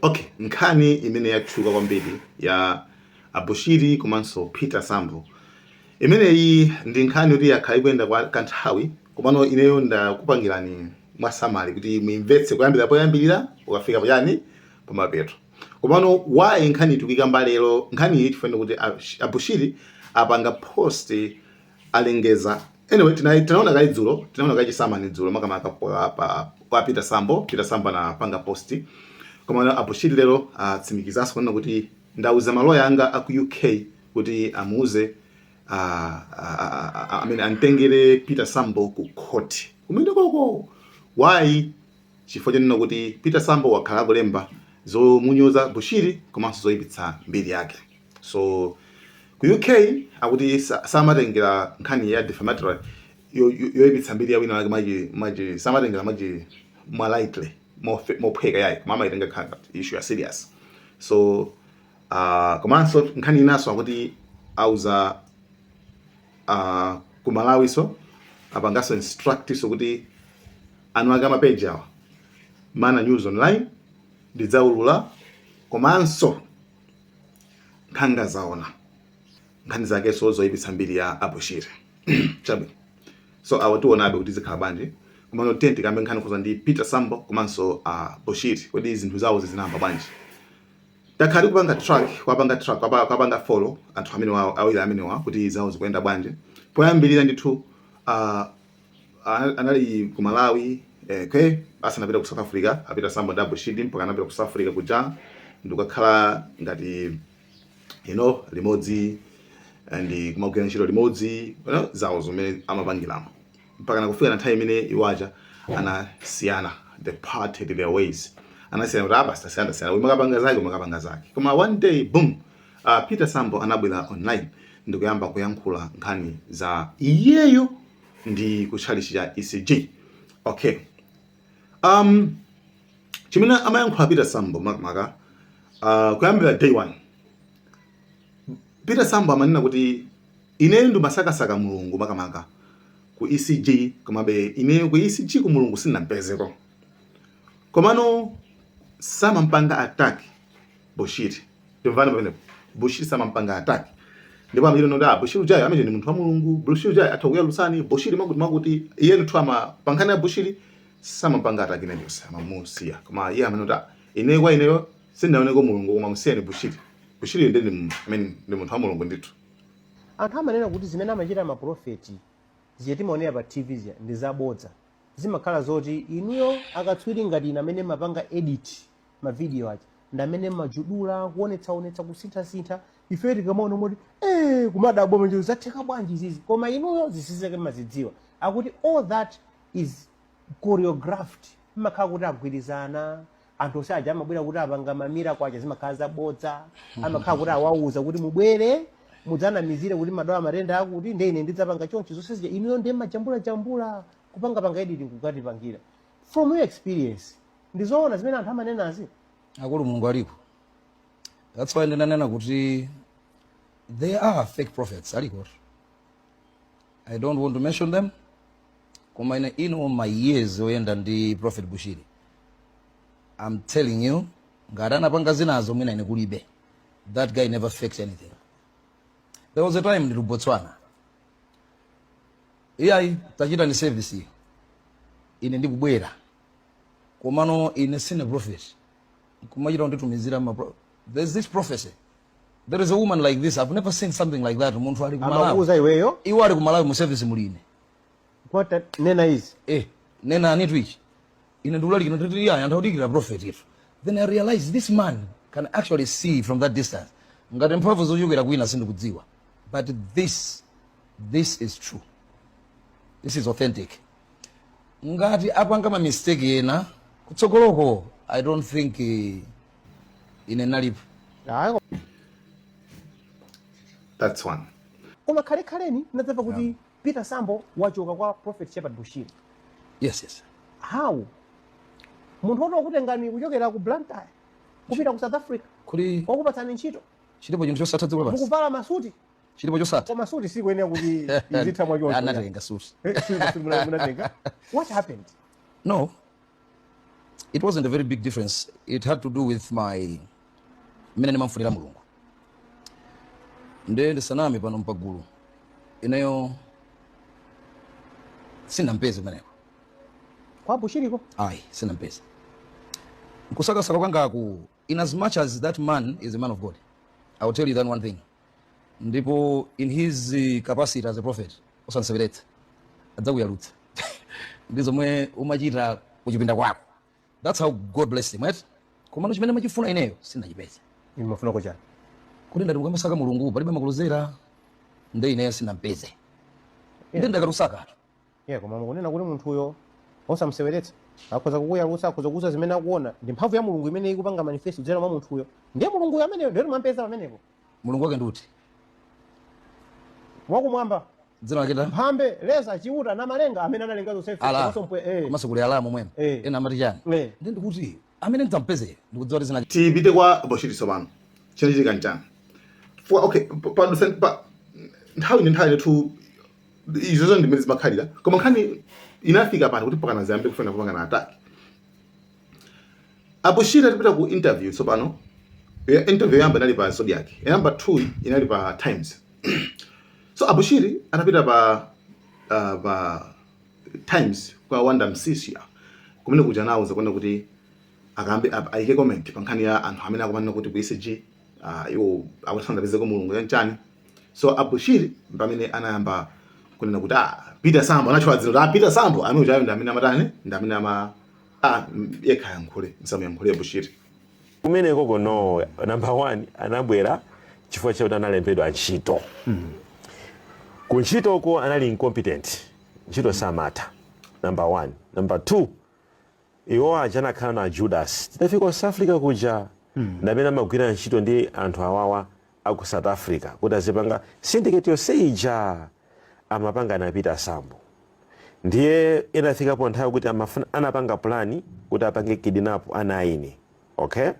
Okay, nkhani imene yatchuka kwambiri ya Abushiri komanso Peter Sambo imeneyi ndi nkhani yoti yakhala ikuyenda kwa kanthawi, komano ineyo ndakupangirani mwasamali kuti muimvetse kuyambira poyambirira ukafika pachani, pamapeto. Komano why nkhani tikuyikamba lero? Nkhani iyi tifuna kuti Abushiri apanga post, alengeza. Anyway, tinaona kale dzulo, tinaona kale chisamani dzulo, makamaka kwa Peter Sambo. Peter Sambo anapanga post, komano Abushiri lero atsimikizanso kunena kuti ndauza maloya anga aku UK kuti amuuze amene amtengere Peter Sambo ku court kumene koko. Why? Chifukwa chonena kuti Peter Sambo wakhala akulemba zomunyoza Bushiri komanso zoyipitsa mbiri yake. So ku UK akuti samatengera nkhani ya defamatory, yoyipitsa mbiri ya wina wake maji maji, samatengera maji mwa lightly, mophweka yayi, koma amaitenga khala ngati issue ya serious. So komanso nkhani inaso akuti auza ku Malawi, so apanganso instruct so kuti anu ake amapeji awa, Mana News Online, ndidzaulula, komanso Nkhanga Zaona, nkhani zakenso zoyipitsa mbiri ya Abushiri. Chabwino, so awo tionabe kuti zikhala bwanji. Komano tiye tikambe nkhani kuza ndi Peter Sambo komanso Bushiri. Kodi zinthu zawo zinayamba bwanji? Takhala tikupanga track, kwapanga track, kwapanga follow anthu amene awiri amenewa kuti zawo zikuyenda bwanji. Poyambirira ndithu anali ku Malawi, okay, asanapita ku South Africa. Apita Sambo ndi Abushiri mpaka anapita ku South Africa kuja ndikukakhala ngati limodzi ndi kumagwira ntchito limodzi, zawo zomwe amapangiramo, mpaka nakufika na nthawi imene iwaja anasiyana, they parted their ways, anasiyana kuti apa tasiyana, tasiyana, uyu makapanga zake, uyu makapanga zake. Koma one day, boom, Peter Sambo anabwera online ndikuyamba kuyankhula nkhani za iyeyo ndi kutchalichi cha ECG. Okay, chimene amayankhula Peter Sambo makamaka, kuyambira day one, Peter Sambo amanena kuti ineyo ndimasakasaka Mulungu makamaka ku ECG, komabe ineyo ku ECG ku Mulungu sindinampezeko. Komano samampanga attack Bushiri. Timvani pamenepo, Bushiri samampanga attack, ndipo amachita kuti, ah, Bushiri ujayo amene ndi munthu wa Mulungu, Bushiri ujayo atha kuyalusani, Bushiri makuti makuti. Iye ndithu ama pankhani ya Bushiri samampanga attack ineniyonse, amamusiya. Koma iye amene kuti, ah, ineyo kwa ineyo sindinaoneko Mulungu, koma musiyeni Bushiri, Bushiri ndi amene ndi munthu wa Mulungu ndithu. Anthu amanena kuti zimene amachita maprofeti zija timaonera pa TV zija ndi zabodza. Zimakhala zoti inuyo akatswiri ngati ine amene mapanga edit mavidiyo aja ndi amene majudula, kuonetsaonetsa, kusinthasintha. Ife tikamaona moti kumadabwa manje, zatheka bwanji izizi? Koma inuyo zisizeke mazidziwa akuti all that is choreographed. Imakhala kuti agwirizana anthu onse aja amabwera kuti apanga mamira kwacha, zimakhala zabodza. Amakhala kuti awauza kuti mubwere mudzanamizire kuti madwala matenda akuti, nde ine ndidzapanga chonchi. Zonse zija inuyo ndiye majambulajambula, kupangapanga editing, kukatipangira. From your experience, ndizoona zimene anthu amanenazi? Akulu, Mulungu aliko. That's why ndinanena kuti there are fake prophets, aliko. I don't want to mention them, koma ine in all my years oyenda ndi Prophet Bushiri, I'm telling you, ngati anapanga zinazo mwina ine kulibe, that guy never faked anything. There was a time ndili ku Botswana, iyayi, tachita ni service iyo, ine ndikubwera, komano ine sine prophet, kumachita kunditumizira there's this prophecy, there is a woman like this, I've never seen something like that. Munthu ali ku Malawi. Amakuuza iweyo? Iwo ali ku Malawi, mu service muline. Kwata nena izi. Nena anitu ichi, ine ndikulalikira, nditi iya, anthu akudikira prophet itu. Then I realized this man can actually see from that distance. Ngati mphamvu zochokera kwina sindikudziwa, but this is true, this is authentic. Ngati apanga ma mistake ena kutsogoloko, I don't think ine nalipo. Hayi. That's one. Koma khalekhaleni ndinadzamva kuti Peter Sambo wachoka kwa Prophet Shepherd Bushiri. Yes. How? Munthu woti wakutengani kuchokera ku Blantyre kupita ku South Africa, Kuli wakupatsani ntchito, chilipo chinthu chosatha dziko lapansi? Mukuvala masuti. Chilipo chosatha? Koma suti sikuyenera kuti izitha mwachoncho. Anatenga suti. Suti munatenga. What happened? No. It wasn't a very big difference. It had to do with my mmene ndimamfunira Mulungu. Nde ndisaname pano mpagulu, ineyo sinampeze kumeneko. Kwa Bushiriko? Ayi, sinampeze. Nkusakasaka kwangaku, in as much as that man is a man of God, I will tell you that one thing, ndipo in his capacity as a prophet, usanseweretsa, adzakuyalutsa ndi zomwe umachita kuchipinda kwako. That's how God blessed him, right? Komano chimene machifuna ineyo sinachipeza. Inu mafuna kuchani? Kuti ndati mukamasaka Mulungu palibe makulozera, nde ineyo sinampeze, nde ndakatusakatu. Yeah, koma mukunena kuti munthuyo osamseweretsa, akhoza kukuyalutsa, akhoza kuuza zimene akuona ndi mphamvu ya Mulungu imene ikupanga manifest kudzera mwa munthuyo. Ndiye Mulunguyo ameneyo ndiye mwampeza pamenepo? Mulungu wake ndiuti? Wakumwamba. Dzina lake ndani? Mphambe leza Chiuta Namalenga amene analenga zonse. Ala. Komanso mpwe. Komanso kuli ala momwemo. Ena amati chani? Nde ndikuti amene ndidzampeze ndikudziwa kuti zina. Tipite kwa Bushiri tsopano. Chinachitika nchani? Chifukwa okay, pa nthawi ndi nthawi ndithu izozo ndi mmene zimakhalira, koma nkhani inafika pano kuti pakana ziyambe kufuna kupangana attack. Abushiri atapita ku interview tsopano, interview yoyamba inali pa Zodiak, ya number 2 inali pa Times. So Abushiri atapita pa Times kwa Wanda Msisya kumene kuja, anawuza kuona kuti akambe ayike comment pa nkhani ya anthu amene akumanena kuti ku ECG iwo akusanapezeko Mulungu yanchani. So Abushiri pamene anayamba kunena kuti Peter Sambo, anatchula dzina kuti Peter Sambo amene ujayo ndi amene amatani, ndi amene ama yekha yankhule, msamuyankhule Bushiri. Kumeneko kono, number one, anabwera chifukwa chakuti analembedwa ntchito. Ku ntchitoko anali incompetent, ntchito samatha, number one. Number two, iwo aja anakhala na Judas. Tidafika ku South Africa kuja, ndamene amagwira ntchito ndi anthu awawa aku South Africa kuti azipanga syndicate yonse ija amapanga na Peter Sambo. Ndiye inafikapo nthawi kuti amafuna, anapanga plan kuti apange kidnap ana aine, okay?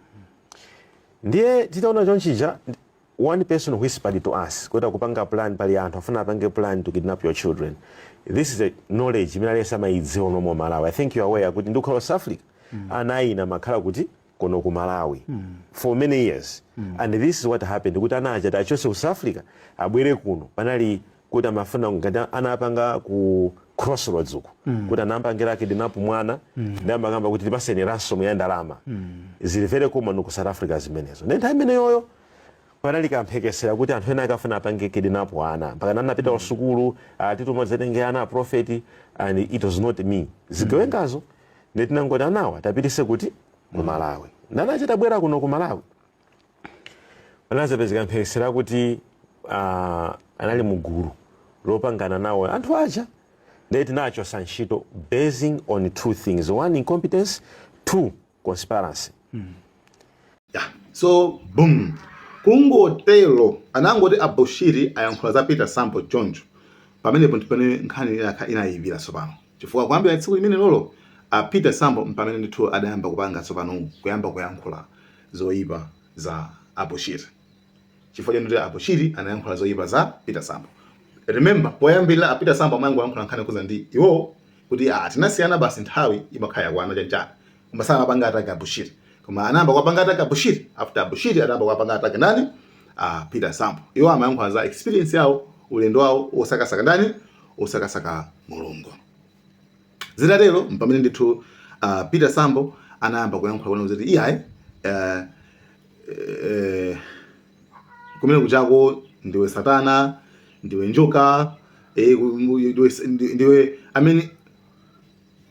Ndiye titaona chonchija, one person whispered to us kuti akupanga plan, pali anthu afuna apange plan to kidnap your children. This is a knowledge imene aliyense amayidziwa momwe Malawi. I think you are aware kuti ndikukhala South Africa, ana aine amakhala kuti kuno ku Malawi for many years, and this is what happened, kuti ana aja tachose ku South Africa abwere kuno. Panali kuti amafuna ngati anapanga ku Crossroads uku, kuti anampangira kidnap mwana, ndi amakamba kuti tipaseni ransom ya ndalama. Zili very common ku South Africa zimenezo. Ndi nthawi imeneyoyo panali kamphekesera kuti anthu ena akafuna apange kidnap ana, mpaka anapita ku sukulu, atituma dzatenge ana a prophet, and it was not me, zigawengazo. Ndi tinangoti anawa tapitise kuti ku Malawi. Ndanachi tabwera kuno ku Malawi, panazapezeka mphekesera kuti anali mugulu lopangana nawo anthu aja. Ndiye tinachosa ntchito basing on two things: one, incompetence; two, conspiracy. Yeah. So boom, kungotero anangoti Abushiri ayankhula za Peter Sambo choncho, pamenepo ndipamene nkhani inayipira tsopano, chifukwa kuyambira tsiku limene lolo a Peter Sambo mpamene ndithu adayamba kupanga tsopano kuyamba kuyankhula zoyipa za Abushiri, chifukwa chonoti Abushiri anayankhula zoyipa za Peter Sambo. Remember, poyambirira a Peter Sambo amangoyankhula nkhani kuza ndi iwo kuti tinasiyana basi, nthawi imakhala yakwana chanchana, koma sanapanga attack Abushiri. Koma anayamba kuwapanga attack Abushiri after Abushiri adayamba kuwapanga attack ndani? Peter Sambo. Iwo amayankhula za experience yawo, ulendo wawo osakasaka ndani? Osakasaka Mulungu. Zitatero mpamene ndithu Peter Sambo anayamba kuyankhula kuona kuti iyayi, kumene kuchako ndiwe satana, ndiwe njoka, ndiwe amene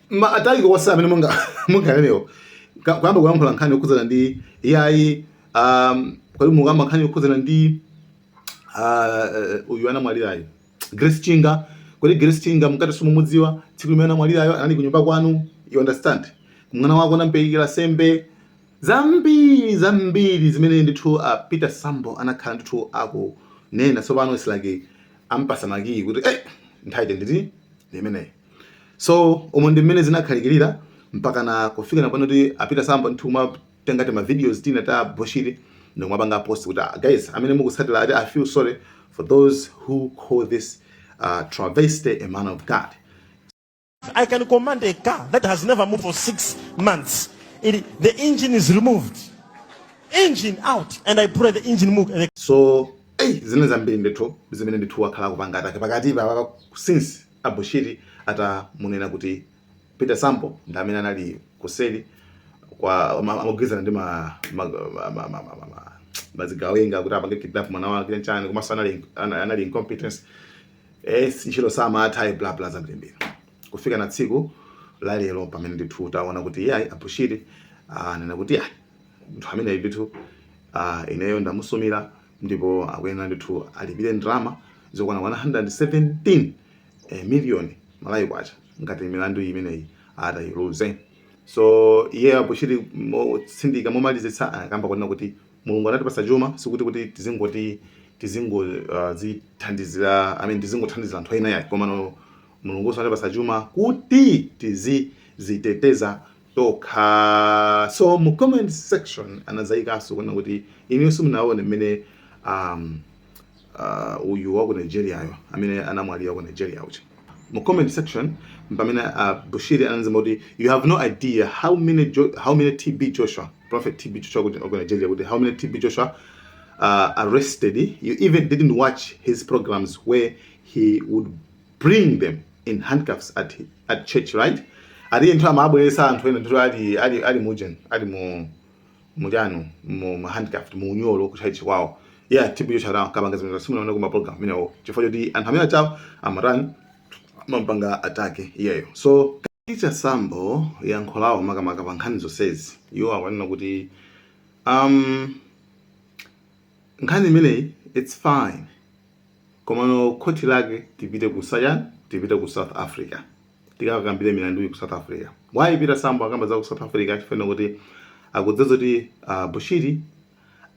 ma attack onse amene munganenewo, kuyamba kuyankhula nkhani yokhudzana ndi iyayi, kodi mukamba nkhani yokhudzana ndi uyu anamwalirayo Grace Chinga? Kodi Grace Chinga mukati simumudziwa? Tsiku limene anamwalirayo anali kunyumba kwanu, you understand? Mwana wako anamperekera sembe, zambiri zambiri zimene ndithu Peter Sambo anakhala ndithu akunena. Tsopano it's like ampasa makiyi kuti nthawi nditi ndi imeneyi. So umo ndi mmene zinakhalikirira mpaka na kufika na pano kuti a Peter Sambo ndithu kumatenga ti ma videos tina ta Bushiri ndikumapanga post kuti guys amene mukutsatira, ati, "I feel sorry for those who call this travesty a man of God." I can command a car that has never moved for 6 months. The engine is removed. Engine out. And I pray the engine move. And the So ei, zimene zambiri ndithu zimene ndithu wakhala kupanga attack pakati pa since Abushiri atamunena kuti Peter Sambo ndi amene anali kuseri kwa amagwirizana ndi mazigawenga kuti apange kidnap mwana wake, chani, komanso anali incompetence, ntchito samatha, bla bla, zambirimbiri, kufika na tsiku la lero pamene ndithu taona kuti iyayi, Abushiri anena kuti yayi, munthu amene ndithu ineyo ndamusumira ndipo akuyenera ndithu alipire ndalama zokwana 117 million Malawi kwacha ngati milandu imeneyi atayiluze. So iye Abushiri motsindika, momalizitsa, anakamba kunena kuti Mulungu anatipasa chuma, sikuti kuti tizingoti tizingo zithandizira, I mean, tizingothandizira anthu ena yayi, komano Mulungu anatipasa chuma kuti tiziziteteza tokha. So mu comment section anazayikaso kunena kuti inu simunaone mmene uyu wa ku Nigeriayo amene anamwalira ku Nigeria uja. Mu comment section pamene Bushiri anazima kuti you have no idea how many TB Joshua, Prophet TB Joshua ku Nigeria, kuti how many TB Joshua arrested. You even didn't watch his programs where he would bring them in handcuffs at church, right? Ati anthu amabweresa anthu ena ndithu ali mujen ali mu mujanu mu handcuffed, mu unyolo, ku church kwawo. Yeah, TB Joshua kapanga zimene simunaona kuma program imenewo chifukwa choti anthu amene achawo amatani? Amampanga attack iyeyo. So Peter Sambo, yankho lawo makamaka pa nkhani zonsezi, iwo akunena kuti nkhani imeneyi, it's fine, komano khoti lake tipite ku sayan tipite ku South Africa, tikakambire milandu ku South Africa. Why Peter Sambo akamba za ku South Africa? Chifukwa kuti akudziwa kuti Bushiri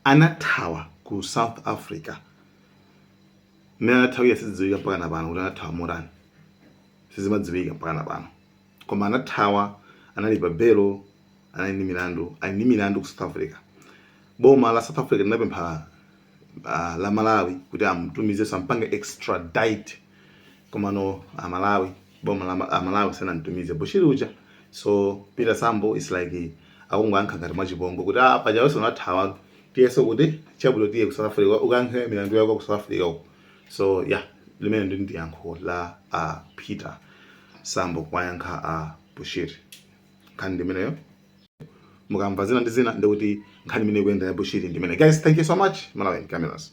anathawa ku South Africa. Mmene anathawira sizidziwika mpaka na pano, kuti anathawa motani sizimadziwika mpaka na pano, koma anathawa, anali pa belo, anali ndi milandu, ali ndi milandu ku South Africa. Boma la South Africa linapempha la Malawi kuti amutumizenso, ampange extradite, komano amalawi, boma la Amalawi sanamtumize Bushiri uja. So Peter Sambo is like akungoyankha ngati mwachipongwe kuti ah, paja wenso unathawa, tiyeso kuti chabwino, tiye ku South Africa ukayankhe milandu yako ku South Africa uko. So yeah, limene ndi yankho la Peter Sambo kuwayankha Bushiri. Nkhani ndimeneyo. Mukamva zina ndi zina, ndikuti nkhani imene ikuyenda ya Bushiri ndimene. Guys, thank you so much. Malawi Cameras.